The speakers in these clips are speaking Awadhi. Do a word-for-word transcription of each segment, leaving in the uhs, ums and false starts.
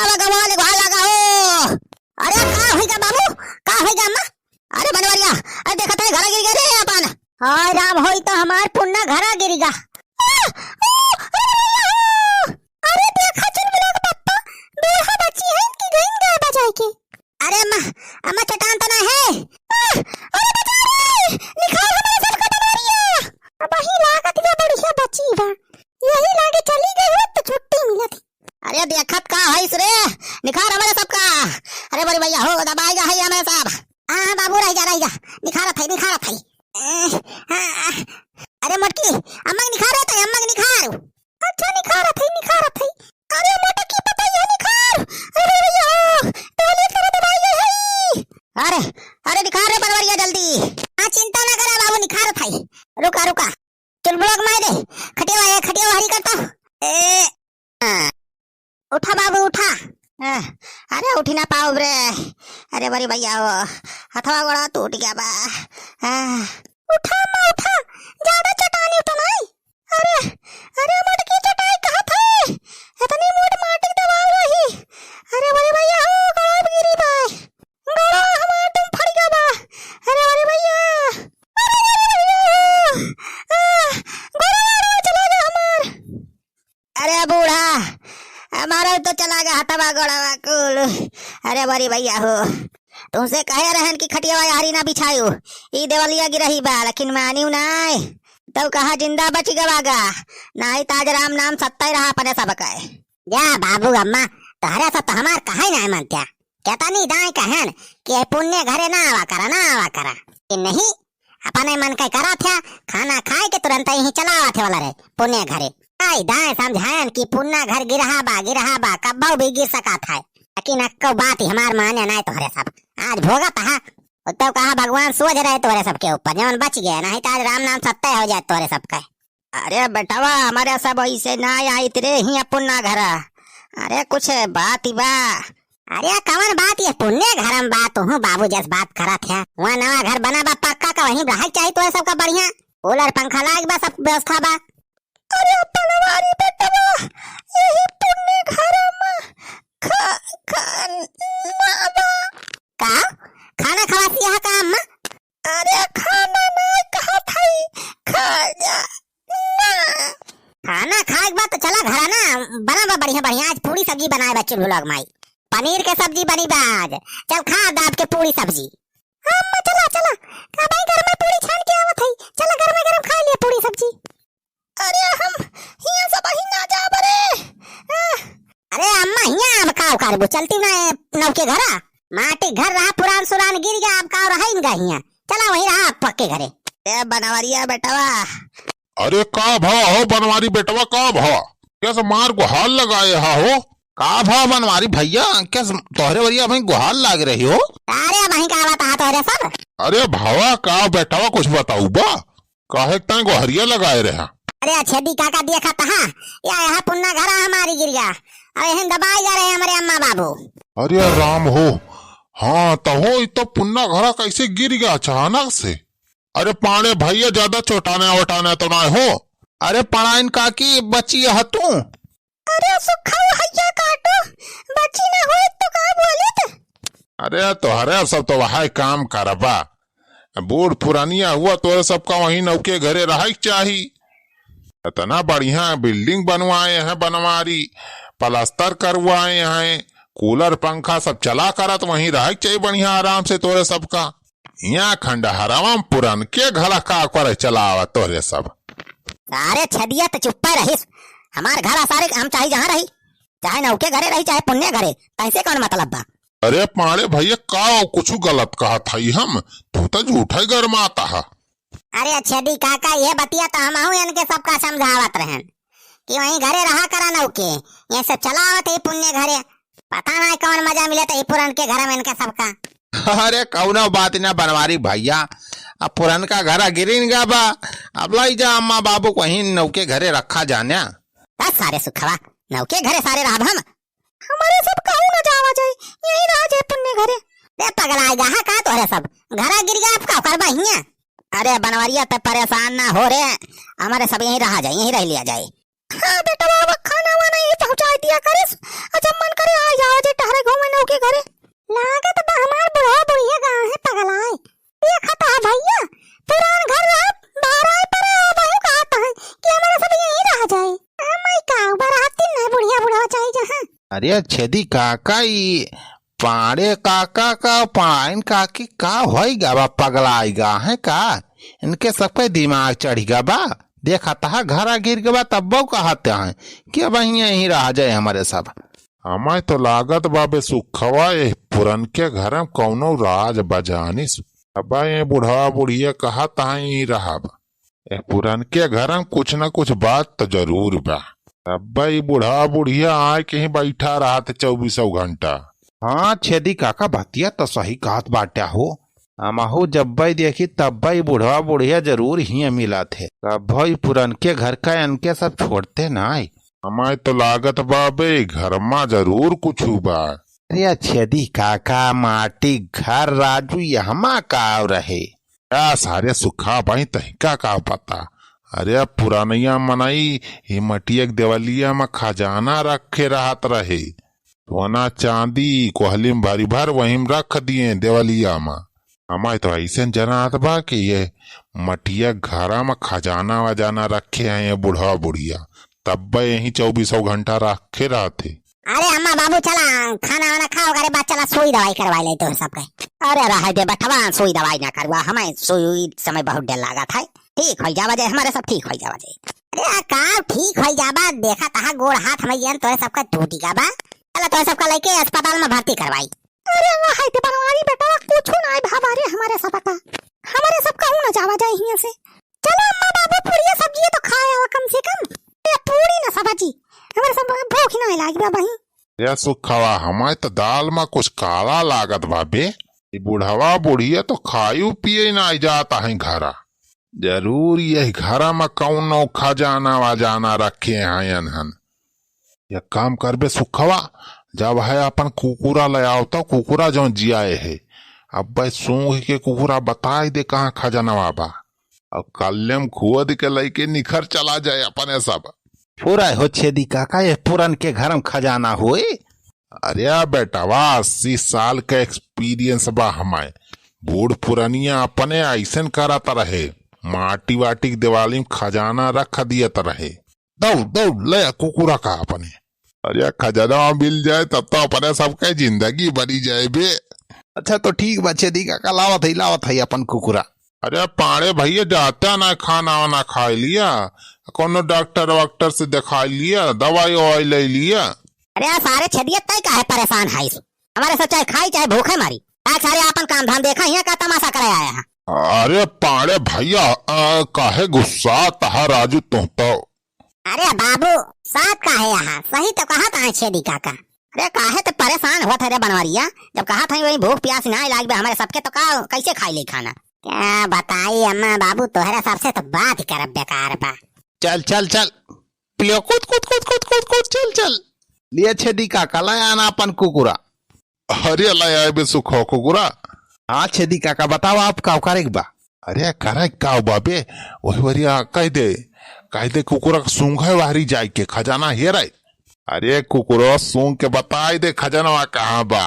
लगा, वहाँ ले, वहाँ लगा हो। अरे का होइगा बाबू, का होइगा अम्मा? अरे बनवरिया, अरे देखत है घरा गिर गया रे अपन। हाय राम, होई तो हमार पुन्ना घरा गिरिगा। आ, आ, अरे भैया हो। अरे देखा चुलबुला के पप्पा, बूढ़ा बच्ची है इनकी गईन गाय बजाए के। अरे अम्मा, अम्मा चट्टान तो ना है। आ, अरे बचा रे, निकाल हमारे सबका बनवरिया। अब वही लागत बा बढ़िया बच्ची बा, यही लागे चली गई हो तो छुट्टी मिलत। अरे देखत का हइस रे, निखार हमरे सबका। अरे बड़ी भैया हो, दबाई जा है हमरे सब। हाँ, हाँ, बाबू, रह जा, रह जा। निखारत है, निखारत है। ए, हाँ, हाँ। अरे मोटकी, अम्मा के निखार है, तो अम्मा के निखार। अच्छा, निखारत है, निखारत है। अरे मोटकी, पतैया निखार। अरे भैया हो, टोली तरह दबाई गई है। अरे, अरे निखार रे बनवरिया जल्दी। हाँ, चिंता ना करा बाबू, निखारत है। रुका, रुका। चुलबुला के मारे दे। खटिया, खटिया हरी करता। ए, हाँ। उठा बाबू, उठा। आ, अरे उठी ना पाउब रे। अरे बड़ी भैया हो, हथवा गोड़ा टूट गया बा। आ। उठा अम्मा, उठा, ज्यादा चटानी उठा नाई। अरे, अरे मोटकी चटाई कहाँ था? इतनी मोट माटी दबाव रही। अरे बड़ी भैया हो, गोड़ा गिरी बा। गोड़ा हमार तुम फड़ गया बा। अरे बड़ी भैया। अरे बड़ी भैया हो। आ, गोड़ा चला गया हमार। अरे बूढ़ा, हमारा तो चला गया हथवा गोड़वा कुल। अरे बड़ी भैया हो, तुमसे कहे रहन कि खटिया हरी ना बिछायु, ई देवलिया गिरही बा, लेकिन मानिउ नाय। तो कहा जिंदा बच गवा गा, नाई ताज राम नाम सत्ता ही रहा अपने सब के। जा बाबू अम्मा, तोहरे सब तो हमार कहे नाय मानत्या। केतनी दाई कहन कि ए पुन्ने घरे ना आवा करा, ना आवा करा। कि नहीं, अपने मन के करत है, खाना खाए के तुरंत यहीं चला आवत है वाला रे, पुन्ने घरे। आई दाएं समझायन कि पुन्ना घर गिरहा बा, गिरहा बा, कब्बो भी गिर सकत है। लेकिन अक्को बात ही हमार माने नाय तोहरे सब। आज भोगत हा, उत्तव कहा भगवान सोझ रहे तोहरे सबके ऊपर, जवन बच गए, नहीं तो आज राम नाम सत्य हो जाए तोहरे सबके। अरे बेटवा, हमरे सब ऐसे ना आइत रे हियां पुन्ना घरा। अरे कुछ बात ही बा। अरे कवन बात ये पुन्ने घरम बा, तुहू बाबू जस बात करत है। वहाँ नवा घर बना बा पक्का का, वहीं रहे के चाही तोहरे सबका बढ़िया। कूलर पंखा लाग बा, सब व्यवस्था बा। अरे बनवारी बेटवा, यही पुन्ने घरम खा-, खाना बा। का? खाना खवासी यहाँ का अम्मा? अरे खाना ना कहत हई, खा जा ना। खाना खाए के बाद तो चला घरा ना, बना बा बढ़िया बढ़िया। आज पूरी सब्जी बनाए बा चुलबुला के माई, पनीर के सब्जी बनी बा आज। चल खा दाब के पूरी सब्जी। हाँ अम्मा चला चला, का भाई घर में पूरी छान के आवत हई, चला गरम गरम खा लिया पूरी सब्जी। अरे हम हियां सब ही ना जाब रे। आह। अरे अम्मा हियां अब का करबू, चलती ना ए नौके घरा। माटी घर रहा पुरान सुरान गिर गया, अब का रहा इनका हियां। चला वहीं रहा पक्के घरे। ए बनवरिया बेटवा। अरे का भा हो बनवारी बेटवा, का भा? क्या से मार गुहार लगाए हा हो? का भा बनवारी भैया, क्या से तोहरे वरिया भाई गुहार लाग रही हो? अरे भाई का बात हा तोहरे सब? अरे भावा का बेटवा कुछ बताऊ बा? काहे के ताईं गोहरिया लगाए रहा? अरे अच्छे दी काका देखा तहा, या यहाँ पुन्ना घरा हमारी गिर गया। अब यही दबाई जा रहे हमारे अम्मा बाबू। अरे राम हो, हाँ तहो इ तो पुन्ना घरा कैसे गिर गया अचानक से? अरे पाड़े भैया ज्यादा चोटाने वटाने तो ना हो? अरे पड़ाइन काकी बची है तू? अरे सुखऊ हैया काटो, बची ना होई तो का बोलित? अरे तोहरे सब तो वही काम करबा, बूढ़ पुरानिया हुआ तोहरे सबका वहीं नौके घरे रहे के चाही। इतना बढ़िया building बनवाए हैं बनवारी, प्लास्टर करवाए हैं, कूलर पंखा सब चला करत वहीं रहे के चाही बढ़िया आराम से तोहरे सबका। यहाँ खंडहरवा में पुरनके घरा का करे चलावत तोहरे सब। सारे छदिया त चुप्पे रहिस। हमार घरा सारे हम चाहे जहाँ रही, चाहे नौके घरे रही, चाहे पुन्ने घरे, तैसे कौन मतलब बा? अरे पाड़े भैया का कुछ गलत कहत हई हम? तू त झूठे गरमात हा। अरे छदी काका, ये बतिया त हमहू इनके सबका समझावत रहन कि वहीं घरे रहा करा नौके, ये सब चलावत है पुन्ने घरे। पता ना कौन मजा मिले तो ई पुरनके घर में इनके सबका। अरे कौनो बात ना बनवारी भैया, अब पुरनका घर गिरिन गा बा, अब लाई जा अम्मा बाबू को वहीं नौके घरे रखा जाने। बस सारे सुखवा, नौके घरे सारे रहब हम। हमारे सब कहूँ ना जावा जाए, यहीं रहा जाए पुन्ने घरे। रे पगला गा हा का तोहरे सब? घरा गिर गया, अब का करबा हियाँ? अरे बनवरिया ते परेशान ना हो रे, हमारे सब यहीं रहा जाए, यहीं रह लिया जाए। हाँ बेटवा, अब खाना वाना यहीं पहुँचाए बतिया करिस, और जब मन करे आ जावा जे टहरे घूमे नौके घरे। लागत बा हमार बुढ़वा बुढ़िया गाँव है पगलाए। देखत हा भैया, पुरान घर रहा, बाराए पर हो, बहु कहत है कि हमारे सब यहीं रह जाए। हमाई का बराती नहीं बुढ़िया बुढ़वा चाहे जहाँ। अरे छेदी काका, ई पाड़े काका का, पाइन काकी का होई गा बा, पगलाई गा है का? इनके सब पे दिमाग चढ़ी गा बा। देखत हा घरा गिर गा बा, तब्बो कहत हैं कि अब यहीं, यहीं रह जाए हमारे सब। हमाय तो लागत बा बे सुखवा, एह पुरनके घर में कौनो राज बजानिस। अब ये बुढ़वा बुढ़िया कहत हैं यहीं रहब। ए पुरनके घर में कुछ न कुछ बात तो जरूर बा। तब्बे ई बुढ़वा बुढ़िया आए के ही बैठा रहत चउबीसों घंटा। हाँ छेदी काका, बतिया तो सही कहत बाट्या हो। हमहू जब्बे देखी तब्बे ई बुढ़वा बुढ़िया जरूर हियाँ मिलत है। तब्बो ई पुरनके घर का इनके सब छोड़ते नाई। हमाय तो लागत बा बे, ई घर मा जरूर कुछ बा। अरे छेदी काका, माटी घर राजू यहमा का रहे? का सारे सुखा भाई तहिका का पता। अरे पुरानिया मनई ही मटिया के देवलिया में खजाना रखे रहत रहे। सोना चांदी कोहली में भरी भर वहीं में रख दिए देवलिया में। हमारे तो ऐसे जनात बा कि ये मटिया घरा में खजाना वजाना रखे हैं ये बुढ़वा बुढ़िया, तब्बे यहीं चउबीसों घंटा रखे रहते। अरे अम्मा बाबू चला खाना वाना खाओ, अरे बा चला सुई दवाई करवाई ले तो सबके। अरे रहे दे बटवा, सुई दवाई ना करवा, हमें सुई समय बहुत डर लागत है। ठीक होई जावा जे, हमारे सब ठीक होई जावा जे। अरे आ का ठीक होई जाबा, देखत हा गोड़ हाथ हमें तोरे सबका टूटी गा बा। चला तोरे सबका लेके अस्पताल में भर्ती करवाई। अरे वाह, है ते बनवारी बेटा, कुछ ना है बाबा रे हमारे सबका। हमारे सबका हूँ ना जावा जाए हियाँ से। चला अम्मा बाबू, पूरी सब्जी तो खाए आवा कम से कम। ये पूरी ना सब्जी, हमारे सब भूख ना लागी बा बहिन। या सुखवा, हमारे तो दाल में कुछ काला लागत बा बे। ई बुढ़वा बुढ़िया तो खायू पिए ना जात हैं घरा। जरूर यही घरा में कौनो खजाना वजाना रखे हैं अनहन। एक काम करबे सुखवा, जब है अपन कुकुरा ले आओ तो कुकुरा जो जियाए है, अब भाई सूंघ के कुकुरा बताई दे कहाँ खजनवा बा। अब कल्ले में खोद के लइके निखर चला जाए अपने सब। पूरा हो छेदी काका, ये पुरनके घर में खजाना होए। अरे बेटवा, अस्सी साल का experience बा हमारे। बूढ़ पुरनिया अपने ऐसन करत रहे, माटी वाटी के दिवाली में खजाना रख दियत रहे। दौड़, दौड़, ले आ कुकुरा का अपने। अरे खजाना मिल जाए तब तो अपने सबके जिंदगी बनी जाए बे। अच्छा तो ठीक बा छेदी काका, लावत है, लावत है अपन कुकुरा। अरे पाड़े भैया, जाता ना खाना वाना खाए लिया, कोनो डॉक्टर वॉक्टर से दिखा लिया, दवाई ववाई ले लिया। अरे आ सारे छेदिया, तय काहे परेशान है? हमारे सब चाहे खाई चाहे भूखे मरी, आज सारे अपन काम धाम देखा, यहाँ का तमाशा करे आया है। अरे पाड़े भैया, आ, काहे गुस्सा तहा राजू तुम तो? अरे बाबू, साथ काहे यहाँ? सही तो कहा था छेदी काका। अरे काहे तो परेशान होत है रे बनवरिया? जब कहा था वही भूख प्यास ना लाग बे हमारे सबके, तो का कैसे खाई ले खाना? क्या बताई अम्मा बाबू, तोहरा सबसे तो बात करब बेकार बा। चल चल चल, पियो कूद कूद कूद कूद कूद कूद, चल चल। लिए छेदी काका, ले आना अपन कुकुरा। अरे ला आए बे सुखो कुकुरा। हाँ छेदी काका, बताओ आप का करे के बा? अरे करे का बा बे, वही वरिया कह दे, कह दे कुकुरा के सूंघे वाहरी जाए के खजाना हेरे। अरे कुकुरो सूंघ के बताई दे खजनवा कहाँ बा।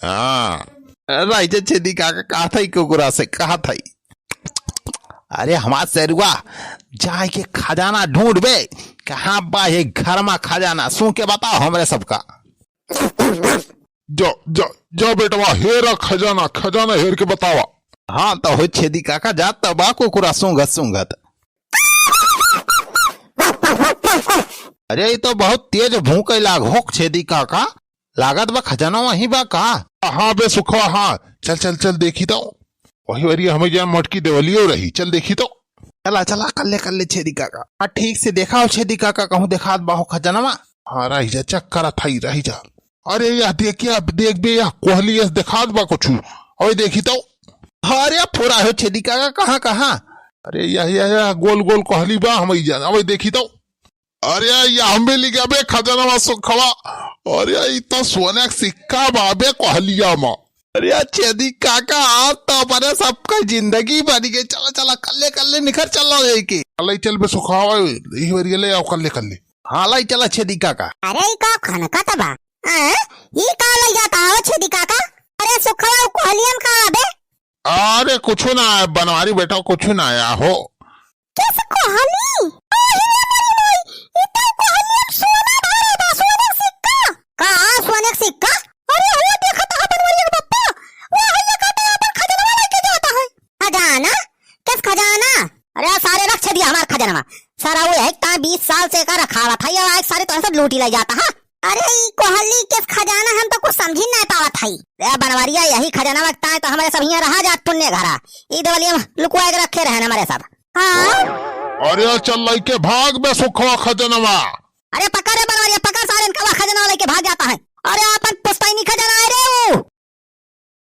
हाँ। राइजा छेदी काका कहा था कुकुरा से, कहा था। अरे हमार सेरुआ, जाए के खजाना ढूंढ बे, कहाँ बा ये घर मा खजाना, सूंघ के बताओ हमरे सबका। जा, जा, जा बेटवा, हेरा खजाना, खजाना हेर के बतावा। हाँ, तो हो छेदी काका, जात तो बा कुकुरा सूंघत सूंघत। अरे, ई तो बहुत तेज भूंके लाग हो छेदी काका, लागत बा खजाना वहीं बा का? हाँ बे सुखवा, हाँ, चल, चल, चल, देखी तो। वही वरी हमें जान मटकी देवलियो रही, चल देखी तो। चला, चला, कल्ले, कल्ले छेदी काका। हाँ, ठीक से देखा हो छेदी काका, कहूँ देखात बा हो खजनवा। हाँ, रही जा, चेक करा था, रही जा। अरे, यह देखिए, अब देख बे, यह कोहली यस देखात बा कुछ। अबे देखी तो। अरे, फोरा हो छेदी काका, कहाँ, कहाँ? अरे, यह, यह, यह गोल, गोल कोहली बा, हम ही जान। अबे देखी तो। अरे, यह हम भी लिखा बे खजनवा सुखवा। अरे, ई तो सोने का सिक्का बा बे कोहलिया मा। अरे छेदी काका, आज तो अपने सबका जिंदगी बन गई। चला, चला, कल्ले, कल्ले निखर चला जाए के। कल्ले चल बे सुखावा, यही बार ये ले आओ, कल्ले, कल्ले। हाँ, लाई चला छेदी काका। अरे, ई का खनकत बा? हैं? ई का लइ जाता हो छेदी काका? अरे, सुखवा, उ कोहलिया में का बे? अरे, कुछु ना है, बनवारी बेटा, कुछु ना है, आहो। किस कोहली? ओ, हिया मेरी माई, ई तो कोहलिया में सोना भरा बा, सोने के सिक्का। का, सोने के सिक्का? अरे, हो, देखत ह बनवारी के पप्पा, वो हिया काटे अपन खजनवा लेके जाता है। खजाना? किस खजाना? अरे सारे रख छेदी हमार खजनवा। सारा वो है, ता बीस साल से एका रखावा था, ये आज सारे तोहसे लूटी लइ जाता, हाँ? अरे ई कोहली किस खजाना, हम तो कुछ समझी नहीं पावत हई। ए बनवरिया, यही खजनवा के ताय तो हमरे सब हियाँ रहा जात टुन्ने घरा। ई देवलिया में लुकुआ के रखे रहन हमरे सब। हाँ? अरे चल लइके भाग बे सुखवा खजनवा। अरे पकड़ रे बनवरिया, पकड़ सारे इनका, खजनवा लइके भाग जाता है। अरे अपन पुश्तैनी खजाना है रे वो।